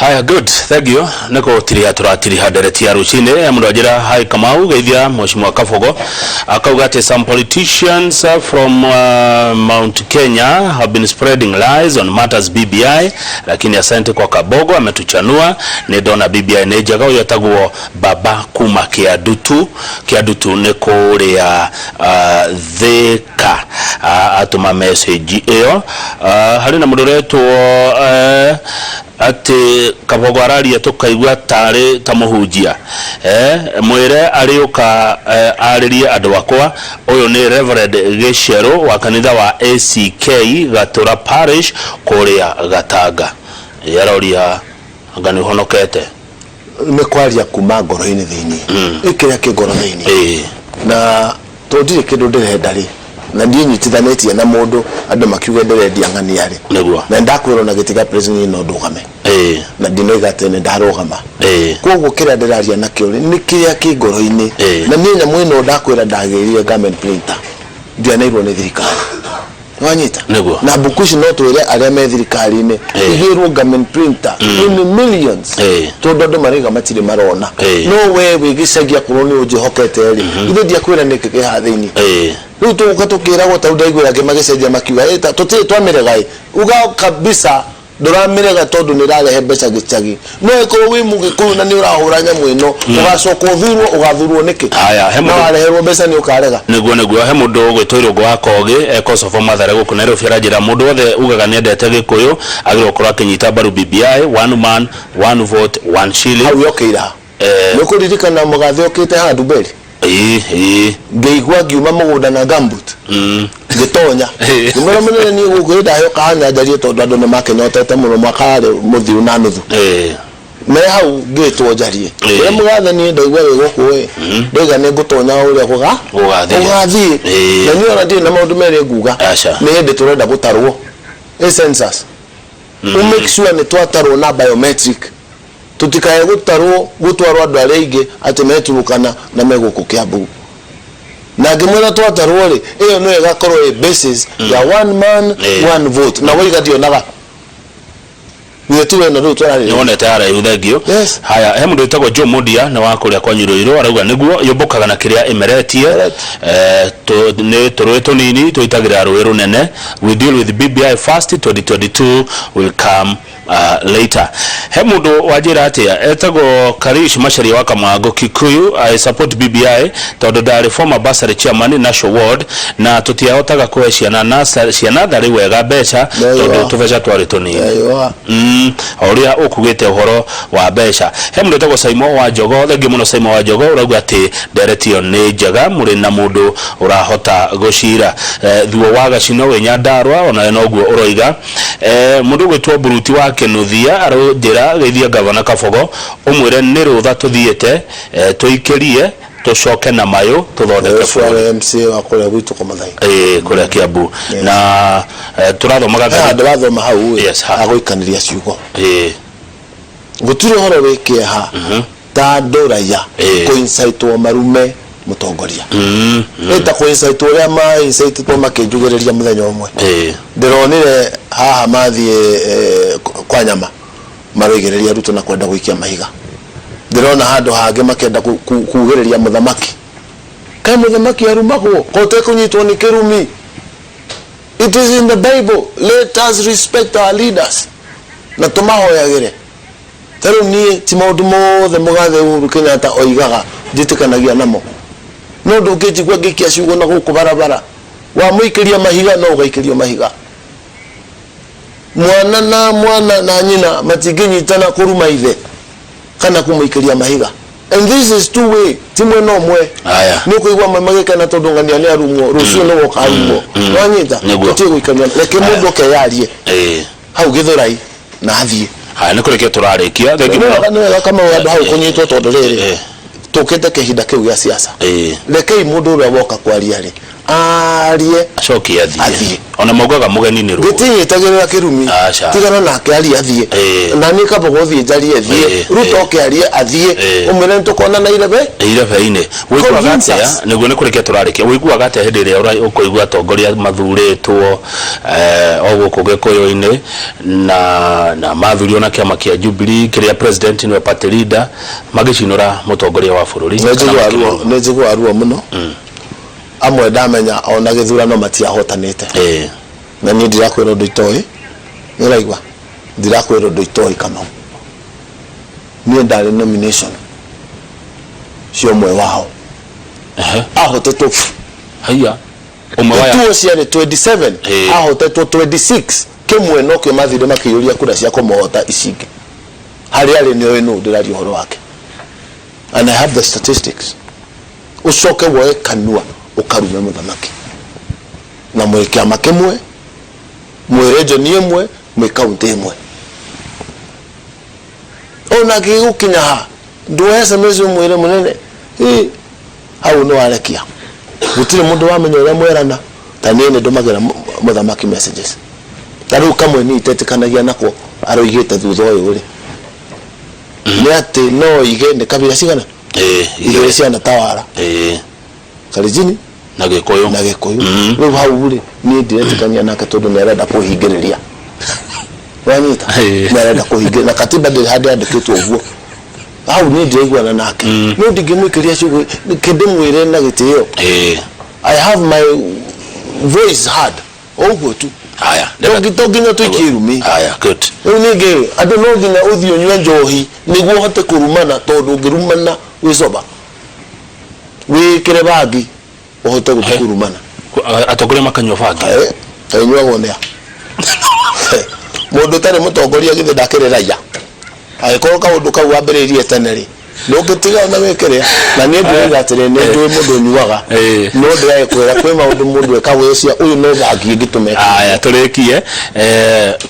Haya, good, thank you. Nĩ gũtiriha tũratiriha ndereti ya rũcinĩ. Mũndũ anjĩra, "Hi Kamau, geithia Mheshimiwa Kabogo." Akauga atĩ some politicians from Mount Kenya have been spreading lies on matters BBI, lakini asante kwa Kabogo, ametuchanua. Nĩ ndona BBI nĩ njega. Ũyũ etagwo Baba kuma Kĩandutu. Kĩandutu nĩ kũrĩa Thĩka. Atũma message ĩyo. Harĩ na mũndũ ũretwo atĩ Kabogo araria tũkaigua tarĩ ta mũhunjia, mwĩre arĩũka arĩrie andũ akwa. Ũyũ nĩ Reverend Gĩcerũ wa kanitha wa ACK Gatũra Parish kũrĩa Gatanga. Aroria anga nĩ ũhonokete. Nĩ kwaria kuma ngoro-inĩ thĩinĩ, ĩ kĩrĩa kĩ ngoro thĩinĩ. Na tondũ ndirĩ kĩndũ ndĩrenda rĩ, na ndiĩ nyitithanĩtie na mũndũ andũ makiuge ndĩrendia ng'ania rĩ, na ndakwĩrwo na gĩtĩ gĩa president no ndũgame, na ndinoiga atĩ nĩ ndarũgama. Koguo kĩrĩa ndĩraria nakĩo rĩ, nĩ kĩrĩa kĩ ngoro-inĩ. Na niĩ nyamũ ĩno ndakwĩra, ndagĩrire garment printer, ndianeirwo nĩ thirikari, wanyita? Nĩguo. Na mbuku ici no twĩre arĩa me thirikari-inĩ, igĩrwo garment printer in millions, tondũ andũ maraiga matirĩ marona. No we wĩ gĩcagi, akorwo nĩ ũnjĩhokete rĩ, ithe ndiakwĩra nĩkĩ kĩ haha thĩinĩ. Rĩu tũgũka tũkĩragwo ta ndaiguĩra angĩ magĩcenjia makiuga, "Ĩ, tũtirĩ twamĩrega." Ĩ, uga kabisa ndũramĩrega tondũ nĩ ĩrarehe mbeca gĩcagi. No ĩkorwo wĩ mũgĩkũyũ na nĩ ũrahũra nyamũ ĩno, ũgacoka ũthurwo, ũgathurwo nĩkĩ? Haya, he Na mũndũ- wareherwo mbeca nĩ ũkarega. Nĩguo, he mũndũ ũgwĩtwo Irũngũ wa Kogĩ Kosovo Mathare gũkũ Nairobi aranjĩra mũndũ wothe ugaga nĩendete Gĩkũyũ agĩrĩirwo gũkorwo akĩnyita mbaru BBI, one man, one vote, one shilling. Hau yokĩira. Nĩ ũkũririkana mũgathe ũkĩte haha Ndumberi? Ĩĩ. Ngĩigua ngiuma mũgũnda na gumboot, ngĩtonya, ngĩmwĩra, "Mũnene, niĩ gũkũ ndaheo kahanya njarie tondũ andũ nĩ makĩnyotete mũno, mwaka warĩ mũthiru na nuthu." Me hau ngĩtwo njarie. Ũrĩa mũgathe, niĩ ndaigua wĩ gũkũ ĩ, ndoiga nĩ ngũtonya ũrĩa gũga Gũgathiĩ. Gũgathiĩ. Na niĩ ona ndirĩ na maũndũ merĩ nguga. Aca. Nĩ hĩndĩ tũrenda gũtarwo ĩ census, ũ make sure nĩ twatarwo na biometric, tũtikae gũtarwo gũtwarwo andũ arĩa aingĩ atĩ meturukana na me gũkũ Kiambu. Na ngĩmwĩra twatarwo rĩ, ĩyo nĩyo ĩgakorwo ĩ basis ya one man, one vote. Na waiga ndionaga githĩ ĩno rĩu tũrarĩrĩria. Nĩwonete haraihu, thengio. Yes. Haya, he mũndũ wĩtagwo Joe Mundia nĩ wa kũrĩa kwa Nyuruirũ, arauga nĩguo yũmbũkaga na kĩrĩa ĩmeretie. Nĩ tũrũĩ tũnini tũitagĩrĩra rũĩ rũnene. We deal with BBI first, 2022 will come later. He mũndũ wanjĩra atĩa, etagwo Karish Macharia wa Kamango Kikuyu, "I support BBI tondũ ndarĩ former bursary chairman National Ward na tũtiahotaga kũhe ciana ciana tharĩ wega mbeca tondũ tũbeca twarĩ tũnini." Aiwa. O ũrĩa ũkugĩte ũhoro wa mbeca. He mũndũ wĩtagwo Saimo wa Njogo, thengiũ mũno Saimo wa Njogo, ũrauga atĩ ndereti ĩyo nĩ njega, mũrĩ na mũndũ ũrahota gũcira. Thuo wa Gacino wĩ Nyandarũa onawe noguo ũroiga. Mũndũ ũgwĩtwo Buruti wa Kĩnuthia aronjĩra, "Geithia Gavana Kabogo, ũmwĩre nĩ rũtha tũthiĩte, tũikĩrie tũcoke na mayũ tũthondeke ũcio bũrũri." Arĩ MCA wa kũrĩa gwitũ Kũmathai. Ĩĩ, kũrĩa Kiambu. Na tũrathomaga he handũ wathoma hau ĩ, Yes, ha. agũikanĩria ciugo. Gũtirĩ ũhoro wĩ kĩeha ta andũ raia kũincaitwo marume mũtongoria, ĩta kũincaitwo ũrĩa maincaitĩtwo makĩnjugĩrĩria mũthenya ũmwe. Ndĩronire haha mathiĩ kwa nyama maroigĩrĩria Ruto na kwenda gũikia mahiga. Ndĩrona handũ hangĩ makĩenda kugĩrĩria mũthamaki. Kaĩ mũthamaki arumagwo ko tekũnyitwo nĩ kĩrumi? It is in the Bible, let us respect our leaders na tũmahoyagĩre. Ta rĩu niĩ ti maũndũ mothe mũgathe Uhuru Kenyatta oigaga njĩtĩkanagia namo, no ndũngĩnjigua ngĩikia ciugo na gũkũ barabara. Wamũikĩria mahiga no ũgaikĩrio mahiga. Mwana na mwana na nyina matingĩnyitana kũruma ithe kana kũmũikĩria mahiga, and this is two way, ti mwena ũmwe. Aya. Nĩ ũkũigua amwe magĩkena tondũ ng'ania nĩ arumwo, rũciũ nĩ wokarumwo, wanyita? Nĩguo. Tũtige gũikania, reke mũndũ okeyarie hau Gĩthũrai na athiĩ. Haya, nĩ kũrĩkia tũrarĩkia, thengiũ nĩ mũno. wega, nĩ wega Kamau andũ hau kũnyitwo tondũ rĩrĩ, tũkĩte kĩhinda kĩu gĩa siasa. Rekei mũndũ ũrĩa woka kwaria rĩ Arie. Acokie athiĩ. Athiĩ. Ona maugaga mũgeni nĩ rũĩ. Gĩtinyitagĩrĩra kĩrumi. Aca. Tigana nake arie athiĩ. Na niĩ Kabogo ũthiĩ njarie thiĩ. Ruto oke arie athiĩ. Ũmwĩre nĩtũkonana irebe. Irebe-inĩ. Ũiguaga Convince atĩa us. nĩguo nĩ kũrĩkia tũrarĩkia, ũiguaga atĩa hĩndĩ ĩrĩa ũkũigua atongoria mathurĩtwo o gũkũ Gĩkũyũ-inĩ na mathurio na kĩama kĩa Jubilee kĩrĩa president nĩwe party leader magĩcinũra mũtongoria wa bũrũri Nĩ kana njiguaga ruo, makĩmũruma? nĩ njiguaga ruo mũno. Amwe ndamenya ona gĩthurano matiahotanĩte. Na niĩ ndirakwĩra ũndũ itoĩ. Nĩ ũraigua? Ndirakwĩra ũndũ itoĩ Kamau. Niĩ ndarĩ nomination cia ũmwe wao. Ahotetwo Haiya. Ũmwe wa Ituo ciarĩ 27, ahotetwo 26. Kĩmwe nokĩo mathire makĩiyũria kura cia kũmũhota ici ingĩ. Harĩa arĩ nĩoĩ nũ ndĩraria ũhoro wake. And I have the statistics. Ũcoke woe kanua ũkarume mũthamaki. Na mwĩ kĩama kĩmwe, mwĩ region ĩmwe, mwĩ county ĩmwe. Ona gĩgũkinya ha, ndwoe SMS ũmwĩre mũnene, ĩ, hau nĩ warekia. Gũtirĩ mũndũ wamenya ũrĩa mwerana, ta niĩ nĩ ndũmagĩra mũthamaki messages. Ta rĩu kamwe niĩ itetĩkanagia nako aroigĩte thutha ũyũ rĩ, nĩ atĩ no oige nĩ kabira cigana? Igĩrĩ cianatawara. Kalenjin Na Gĩkũyũ. Na Gĩkũyũ. Rĩu hau rĩ, niĩ ndiretĩkania nake tondũ nĩ arenda kũhingĩrĩria. Wanyita? Nĩ arenda kũhingĩrĩria. Na katiba ndĩrĩ handũ yandĩkĩtwo ũguo. Hau niĩ ndiraiguana nake. No ndingĩmũikĩria ciugo, kĩndĩ mwĩre na gĩtĩo. I have my voice heard. O ũguo tu. Haya. To nginya tũikie irumi. Haya, good. Rĩu ningĩ andũ no nginya ũthiĩ ũnyue njohi nĩguo ũhote kũrumana tondũ ũngĩrumana wĩ sober wĩkĩre bangi ũhote gũthiĩ kũrumana. Atongoria makanyua bangi? Kaĩ ĩnyuagwo nĩa? Mũndũ ũtarĩ mũtongoria githĩ ndakĩrĩ raia? Angĩkorwo kaũndũ kau wambĩrĩirie tene rĩ, ndũngĩtiga ona wĩkĩrĩa. Na niĩ ndĩroiga atĩrĩ, nĩ njũĩ mũndũ ũnyuaga, no ndĩragĩkwĩra kwĩ maũndũ mũndũ ekaga ũcio, ũyũ no bangi ĩngĩtũma eke. Aya, tũrĩkie.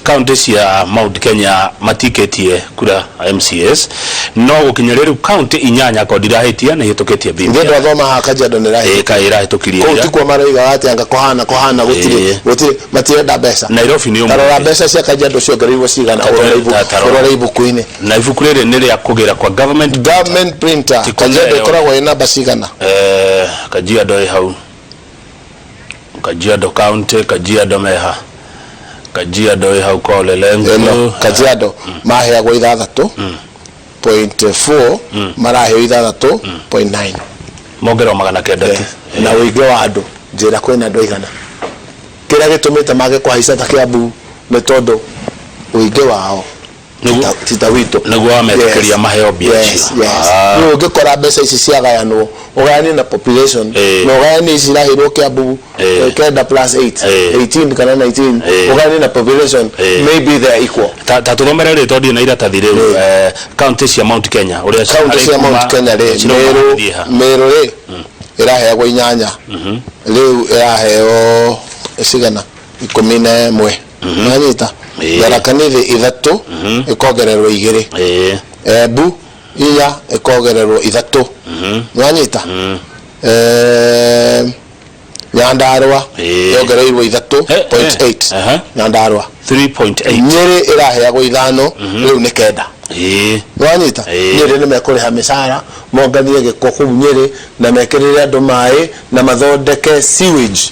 Kaũntĩ cia Mount Kenya matikĩtie kura MCAs, no gũkinyĩria rĩu kaũntĩ inyanya akorwo ndirahĩtia nĩ ihĩtũkĩtie BBI. Ithuĩ twathoma haha Kajiado nĩ ĩrahĩtũkire. Ĩĩ, kaĩ ĩrahĩtũkirie Kũu ira. tikuo maroigaga atĩ anga kũhana kũhana gũtirĩ Ĩĩ. gũtirĩ matirenda mbeca. Nairobi nĩ Ta rora ũmũthĩ. mbeca cia Kajiado ciongereirwo cigana Ta- ũrore ibu- ta- ta rora. ũrore ibuku-inĩ. Na ibuku rĩrĩ nĩ rĩa kũgĩra kwa government Government printer. Ti Kajiado kũneo. ĩkoragwo ĩ namba cigana? Kajiado ĩ hau. Kajiado County, Kajiado meha. Kajiado ĩ hau kwa Ole Lenku. Ĩno Kajiado maheagwo ithathatũ point four maraheo ithathatũ point nine. Mongererwo 900 tu. Na ũingĩ wa andũ njĩra kwĩna andũ aigana. Kĩrĩa gĩtũmĩte mage kũhaica ta Kiambu nĩ tondũ ũingĩ wao ti ta witũ. Nĩguo wametĩkĩria maheo mbia Yes, icio. yes. Ah. Rĩu ũngĩkora mbeca ici ciagayanwo ũgayanie na population na ũgayanie ici iraheirwo Kiambu kenda plus 8 18 kana 19 ũgayanie na population, maybe they are equal. Ta tũthomere rĩ tondũ ndirĩ na iratathi rĩu, kaunti cia Mount Kenya ũrĩa Kaunti harĩ cia kuma Mount Kenya rĩ, cirauma Meru gũthiĩ ha? Meru rĩ ĩraheagwo inyanya, rĩu ĩraheo cigana? 11. Nĩwanyita? Tharaka Nithi ithatũ ĩkongererwo igĩrĩ. Embu inya ĩkongererwo ithatũ. Nĩwanyita? Nyandarua yongereirwo ithatũ point eight. Nyandarua 3.8. Nyĩrĩ ĩraheagwo ithano, rĩu nĩ kenda. Nĩwanyita? Nyĩrĩ nĩ mekũrĩha mĩcara, monganie gĩko kũu Nyĩrĩ na mekĩrĩre andũ maĩ na mathondeke sewage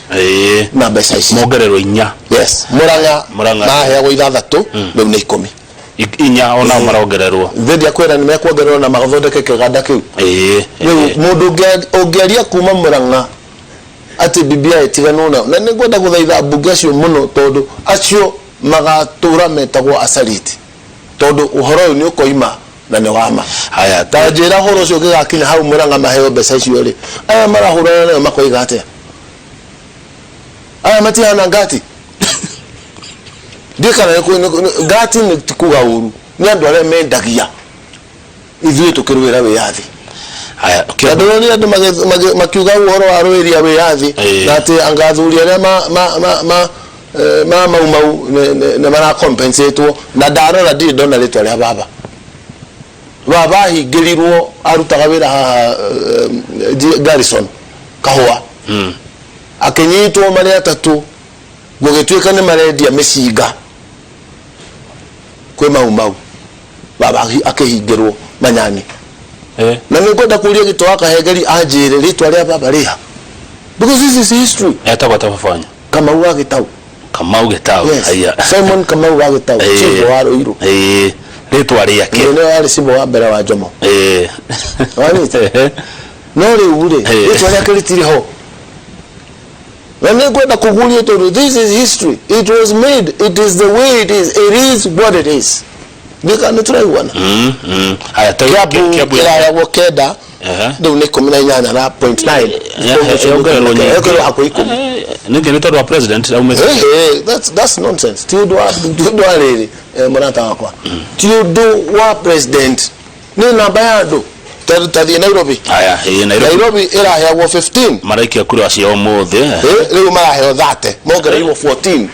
na mbeca ici. Mongererwo inya. Yes. Murang'a Murang'a. maheagwo ithathatũ, rĩu nĩ 10. Inya onao marongererwo. Thĩ kwĩra nĩ mekuongererwo na mathondeke kĩganda kĩu. Rĩu mũndũ ũngĩaria kuma Murang'a atĩ BBI ĩtiganwo nayo, na nĩ ngwenda gũthaitha ambunge acio mũno tondũ acio magatũra metagwo acariti tondũ ũhoro ũyũ nĩ ũkoima na nĩ wa ma. Haya, Ta njĩra ũhoro ũcio ũngĩgakinya hau Murang'a maheo mbeca icio rĩ, aya marahũrana nayo makoiga atĩa? Aya matihana ngati. Ndiũĩ kana ngati nĩ ti kuga ũru, nĩ andũ arĩa mendagia ithuĩ tũkĩrũĩra wĩyathi. Haya, Na ndĩronire andũ makiuga ũhoro wa rũĩria wĩyathi na atĩ anga athuri arĩa ma Mau Mau nĩ marakompensatwo, na ndarora ndirĩ ndona rĩtwa rĩa baba. Baba ahingĩrirwo arutaga wĩra haha Garrison Kahũa. Akĩnyitwo marĩ atatũ, gũgĩtuĩka nĩ marendia mĩcinga kwĩ Mau Mau. Baba akĩhingĩrwo Manyani. Na nĩ ngwenda kũria Gĩtũ wa Kahengeri anjĩre rĩtwa rĩa baba rĩha, because this is history. Etagwo atĩa baba wanyu? Kamau wa Gĩtau. Kamau Gĩtau. Yes. Haiya. Simon Kamau wa Gĩtau, cibũ wa Ruiru. Rĩtwa rĩake. Nĩ warĩ cibũ wa mbere wa Jomo. Wanyita? No rĩu rĩ, rĩtwa rĩake rĩtirĩ ho. Na nĩ ngwenda kũguũria tondũ this is history. It was made, it is the way it is, it is what it is. Ndika nĩ tũraiguana? Haya, Kiambu Kiambu ĩraheagwo 9, rĩu nĩ 18 na point 9. Yongererwo nyingĩ. Yongererwo hakuhĩ 10. Nĩkĩ? Nĩ tondũ wa president aumĩte? That's nonsense. Ti ũndũ wa, ti ũndũ wa rĩrĩ, mũrata wakwa. Ti ũndũ wa president. Nĩ namba ya andũ. Ta thiĩ Nairobi. Haya, ĩĩ, Nairobi. Nairobi ĩraheagwo 15. Maraikia kura cia ũmũthĩ. Rĩu maraheo 30, mongereirwo 14.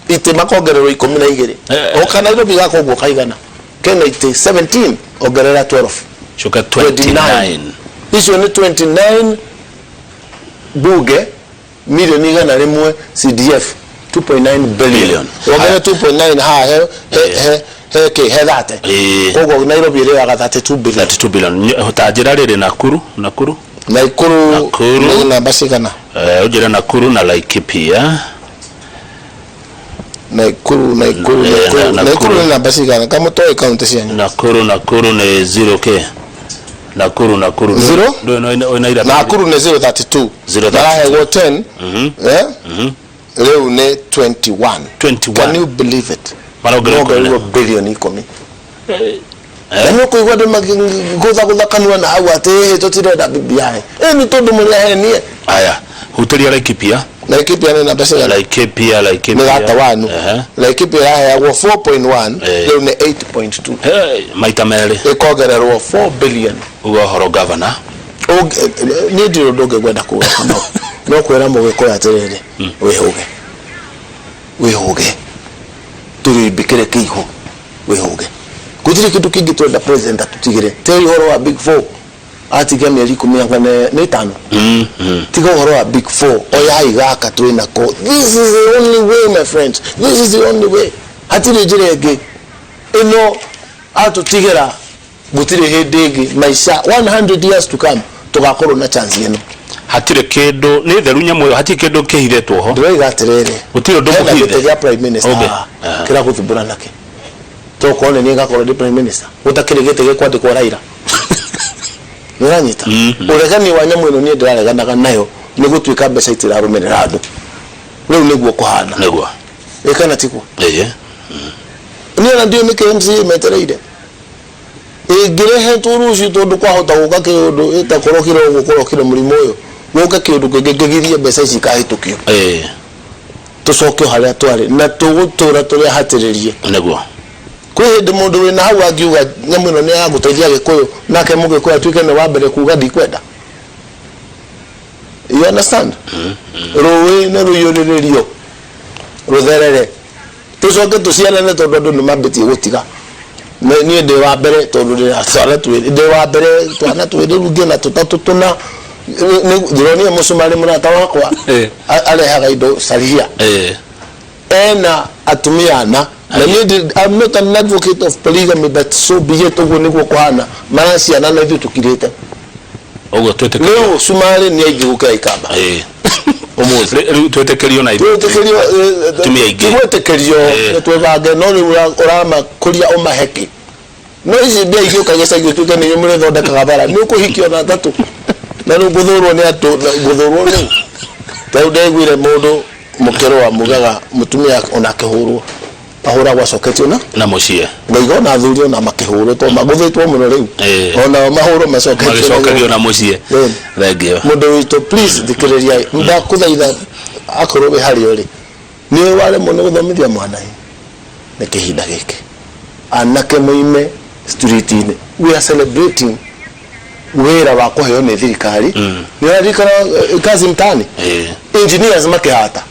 Itĩ makongererwo 12. Oka Nairobi gaka ũguo kaigana. Kena itĩ 17, ongerera 12. Coka 29. Icio nĩ 29 bunge, milioni 100 CDF 2.9 billion. Billion. Wongere 2.9 haha he he he he 30. Koguo Nairobi ĩrĩaga 32 billion. 32 billion. Ta njĩra rĩrĩ, Nakuru, Nakuru. Nakuru. Nakuru. Nĩ namba cigana? Ũnjĩre Nakuru na Laikipia. Nakuru, Nakuru, Nakuru. Nakuru. Nakuru nĩ namba cigana? Kamũtoĩ kaunti cianyu? Nakuru, Nakuru nĩ 0 k. Nakuru, Nakuru. Zero? Ndũĩ no ina Nakuru nĩ 032. 032. Marahegwo 10. Rĩu nĩ 21. 21. Can you believe it? Marongererwo Mongererwo bilioni 10. Na nĩ ũkũigua andũ makĩgũthagũtha kanua na hau atĩ ĩhĩ tũtirenda BBI. Ĩ nĩ tondũ mũrĩ ahenie. Aya, hutĩria Laikipia. Laikipia nĩ namba cigana? Laikipia, Laikipia. Nĩ gata wanu. Laikipia ĩraheagwo 4.1, rĩu nĩ 8.2. Maita merĩ. Ĩkongererwo 4 billion. Uga ũhoro, governor. Niĩ ndirĩ ũndũ ũngĩ ngwenda kuga no no kwĩra Mũgĩkũyũ atĩrĩrĩ, wĩhũge, wĩhũge, tũrĩmbĩkĩre kĩihũ, wĩhũge. Gũtirĩ kĩndũ kĩngĩ twenda president atũtigĩre tĩri ũhoro wa Big Four. Atiga mĩeri 15 nĩ 5. Tiga ũhoro wa Big Four, oyai gaka twĩ nako. This is the only way, my friends, this is the only way. Hatirĩ njĩra ĩngĩ ĩno atũtigĩra. Gũtirĩ hĩndĩ ĩngĩ maica 100 years to come tũgakorwo na chance ĩno. Hatirĩ kĩndũ, nĩ theru nyamũ ĩyo, hatirĩ kĩndũ kĩhithĩtwo ho. Ndĩroiga atĩrĩrĩ, Gũtirĩ ũndũ hena mũhithe. gĩtĩ gĩa prime minister haha kĩragũthumbũra nakĩ? Tokorwo nĩ niĩ ngakorwo ndĩ prime minister, gũtakĩrĩ gĩtĩ gĩkwandĩkwo Raila. Nĩ ũranyita? Ũregani wa nyamũ ĩno niĩ ndĩrareganaga nayo nĩ gũtuĩka mbeca itirarũmĩrĩra andũ. Rĩu nĩguo kũhana. Nĩguo. Ĩ kana tiguo? Ĩĩ. Niĩ ona ndiũĩ nĩkĩ MCA metereire. Ĩngĩrehetwo rũciũ, tondũ kwahota gũka kĩũndũ ĩtakorwo kĩrĩ gũkorwo kĩrĩ mũrimũ ũyũ, gũke kĩũndũ kĩngĩ kĩgirie mbeca ici ikahĩtũkio, tũcoke o harĩa twarĩ na tũgũtũra tũrĩ ahatĩrĩrie. Nĩguo. Kwĩ hĩndĩ mũndũ wĩna hau angiuga nyamũ ĩno nĩ ya gũteithia Gĩkũyũ, nake Mũgĩkũyũ atuĩke nĩ wa mbere kuga ndikwenda. You understand? Rũĩ nĩ rũiyũrĩrĩrio rũtherere, tũcoke tũciarane, tondũ andũ nĩ mambĩtie gũtiga. Niĩ ndĩ wa mbere, tondũ ndĩ na twana twĩrĩ, ndĩ wa mbere twana twĩrĩ, rĩu ngĩona tũtatũ tũna. Ndĩronire mũcumarĩ mũrata wakwa arehaga indo Saria, ena atumia ana, na niĩ I'm not an advocate of polygamy, but so be it. Ũguo nĩguo kũhana, maraciana na ithuĩ tũkirĩte. Ũguo twĩtĩkĩrio. Rĩu cumarĩ nĩ aingĩ gũkĩra Ikamba ũmũthĩ. Rĩu twĩtĩkĩrio na ithuĩ. Twĩtĩkĩrio. Atumia aingĩ. Tigwĩtĩkĩrio, nĩ twĩbange, no rĩu ũramakũria ũmahe kĩ? No ici mbia igĩũka gĩcagi ũtuĩke nĩ inyuĩ mũrĩthondekaga bara, nĩ ũkũhikio na atatũ na rĩu ngũthũrwo nĩ atũ ngũthũrwo nĩ rĩu. Ndaiguire mũndũ mũkĩrũa mugaga mũtumia ona akĩhũrwo ahũragwo acoketio na na mũciĩ. Ngaiga ona athuri ona makĩhũrwo to magũthĩtwo mũno rĩu, ona mahũrwo macoketio na magĩcokagio na mũciĩ. Thank you. Mũndũ witũ, please thikĩrĩria, ndakũthaitha, akorwo wĩ harĩa ũrĩ nĩ waremwo nĩ gũthomithia mwana ĩ, nĩ kĩhinda gĩkĩ anake moime street-inĩ. We are celebrating wĩra wa kũheo nĩ thirikari. Nĩ ũraririkana Kazi Mtaani? Engineers makĩhata,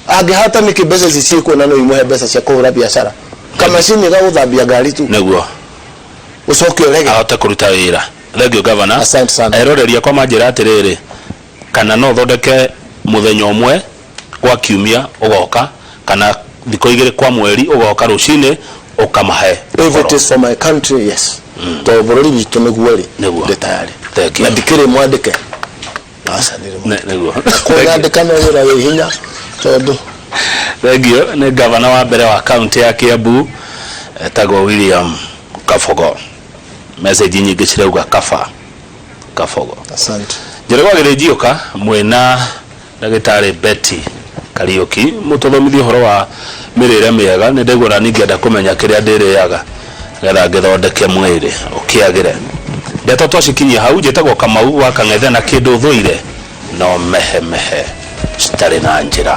angĩhata nĩkĩ mbeca ici ciĩkuo na no imũhe mbeca cia kũhũra biacara, kamacini ga gũthambia ngari tu, ũcoke ũrege ahote kũruta wĩra. Thank you, governor. Asante sana. Eroreria kwa manjĩra atĩrĩrĩ, kana no thondeke Mũthenya ũmwe kwa kiumia ũgoka, kana thikũ igĩrĩ kwa mweri ũgoka rũcinĩ ũkamahe If it is for my country, yes. Tondũ bũrũri witũ nĩguo rĩ, Nĩguo. ndĩ tayari. Thank you. Na ndikĩrĩ mwandĩke. Aca, ndirĩ mwandĩke. Nĩguo. Kũnyandĩka no wĩra wĩ hinya tondũ Thengiũ. Nĩ gavana wa mbere wa kaunti ya Kiambu, etagwo William Kabogo. Message nyingĩ cirauga kaba Kabogo. Asante. Njĩra gwagĩrĩ mwĩna ndagĩtarĩ Betty Kariũki, mũtũthomithie ũhoro wa mĩrĩre mĩega. Nĩ ndaigua na ningĩenda kũmenya kĩrĩa ndĩrĩaga nĩgetha ngĩthondeke mwĩrĩ ũkĩagĩre. Ndeto twacikinyia hau. Njĩtagwo Kamau wa Kang'ethe, na kĩndũ thũire no mehemehe citarĩ na njĩra.